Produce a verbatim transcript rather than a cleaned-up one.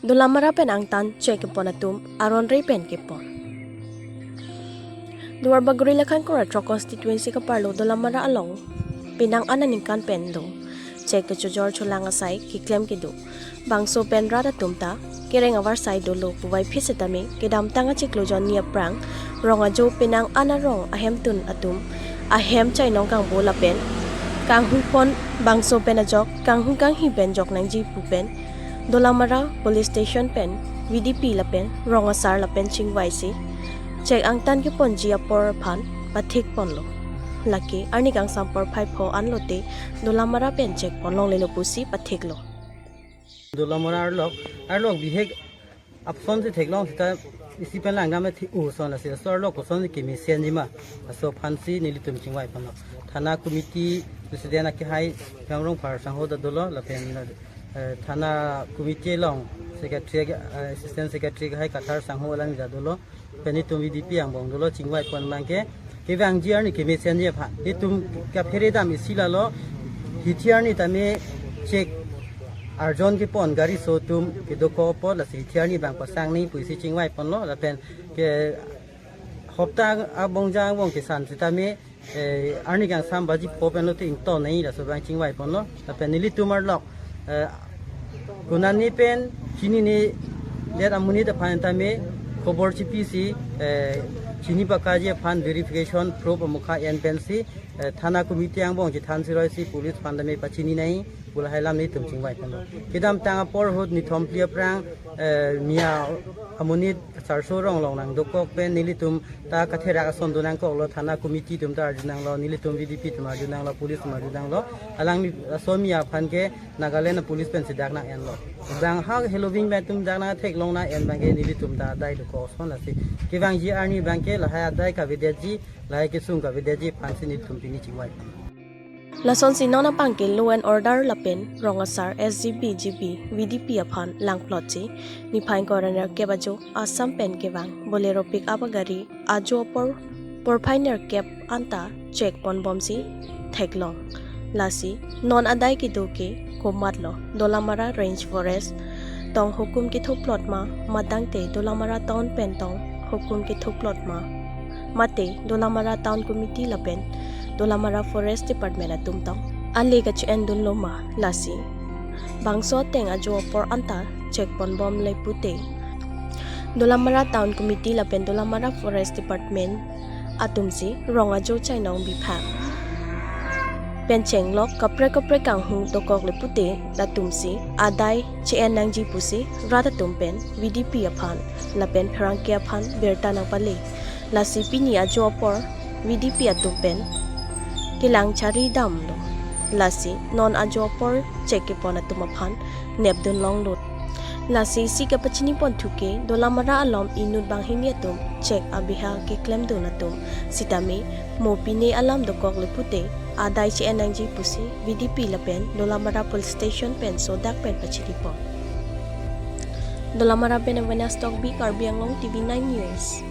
Dolamara pen angtan check kepon atum aron re pen kepon. Duarbagori Lakhankor Throk constituency kaparlo Dolamara along penang an aningkan pen do check kechojor cholang asai keklem kedo. Bangso pen rat atum ta kereng avarsai dolo puvoiphit setame kedamtang achiklo jonni aphrang rong ajo penang an arong ahemtun atum ahem chainong kangbo lapen kanghupon, bangso pen ajok kanghun kanghi pen jok nangji pu pen Dolamara Police Station pen V D P lapen rong asar lapen chingvaisi check angtan keponji apor aphan pathik ponlo. Lake arni kangsam porphai pho anlote Dolamara pen check pon longlelo pusi pathiklo. Dolamara arlok, arlok bihek apson si theklong seta isi pen langdam thi u son lasi laso arlok koson si kemesen jima, laso aphansi nelitum chingvai ponlo. Thana committee president akehai Hemrong Phar sangho ta dolo lapen, eh, thana committee along secretary, eh, assistant secretary akehai Kathar sangho alang ta dolo. Pen itum V D P angbong dolo chingvai pon abangke kevangji arni kemesenji aphan. Itum kaphere dam isi lalo, hithi arni tame check arjon kepon gari so atum kedokok apot lasi hithi arni abang pasang ni pusi chingvai ponlo lapen ke hopta abong ja angbong kesan setame, eh, arni kangsam baji pho pen lote ington nei laso abang chingvai ponlo. Lapen nelitum arlok, eh, konane pen chinine det amonit aphan tame khobor chipisi, eh, chini pakaji aphan verification proof amukha en pensi, eh, thana committee angbong chethan siroisi police aphan tame pachini nei pu lahai alam nelitum chingvai ponlo. Kedamtang apor ahut nithom phli aphrang, eh, Miya amonit Sarso Ronglong nangdokok pen nelitum ta katherak ason do nangkoklo, thana committee atum ta arju nanglo, nelitum V D P atum arju nanglo, police atum arju nanglo. Alangli aso Miya aphan ke Nagaland police pensi dak nang enlo. Bang ha Halloween pen atum dak nang theklong nang en abangke nelitum ta adai dokok ason lasi. Kevangji arni abangke lahai adai kavedetji, lahai kesung kavedetji aphansi nelitum pini chingvai. Lasonsi non abangke law and order lapen rong asar S G B, G B, V D P aphan langplotsi niphai ingkoi ra nerkep ajo Assam pen kevang Bolero pickup agari ajo apor porphai nerkep anta check ponbomsi theklong. Lasi non adai kedo ke komatlo, Dolamara Range Forest tong hukum kethoplot ma, matangte Dolamara town pen tong hukum kethoplot ma, mate Dolamara Town Committee lapen Dolamara Forest Department atum tong ale kache-endunlo ma, lasi bangso ateng ajo apor anta check ponbomle pute Dolamara Town Committee lapen Dolamara Forest Department atumsi rong ajo chainong biphak pen chenglok kaprek kaprek kanghun dokokle pute latumsi adai che-en nangji pusi rat atum pen V D P aphan lapen pherangke aphan birta nangpale. Lasi pini ajo apor V D P atum pen kelang chari damlo. Lasi non ajo apor check kepon atum aphan nepdun longlo. Lasi isi kapachini ponthu ke Dolamara along inut banghini atum check abiha keklemdun atum sitame mo pine alam dokokle pute adai che-en nangji pusi V D P lapen Dolamara Police Station pen sodak pen pachini pon. Dolamara pen Avena Stockby, Karbi Anglong T V nine News.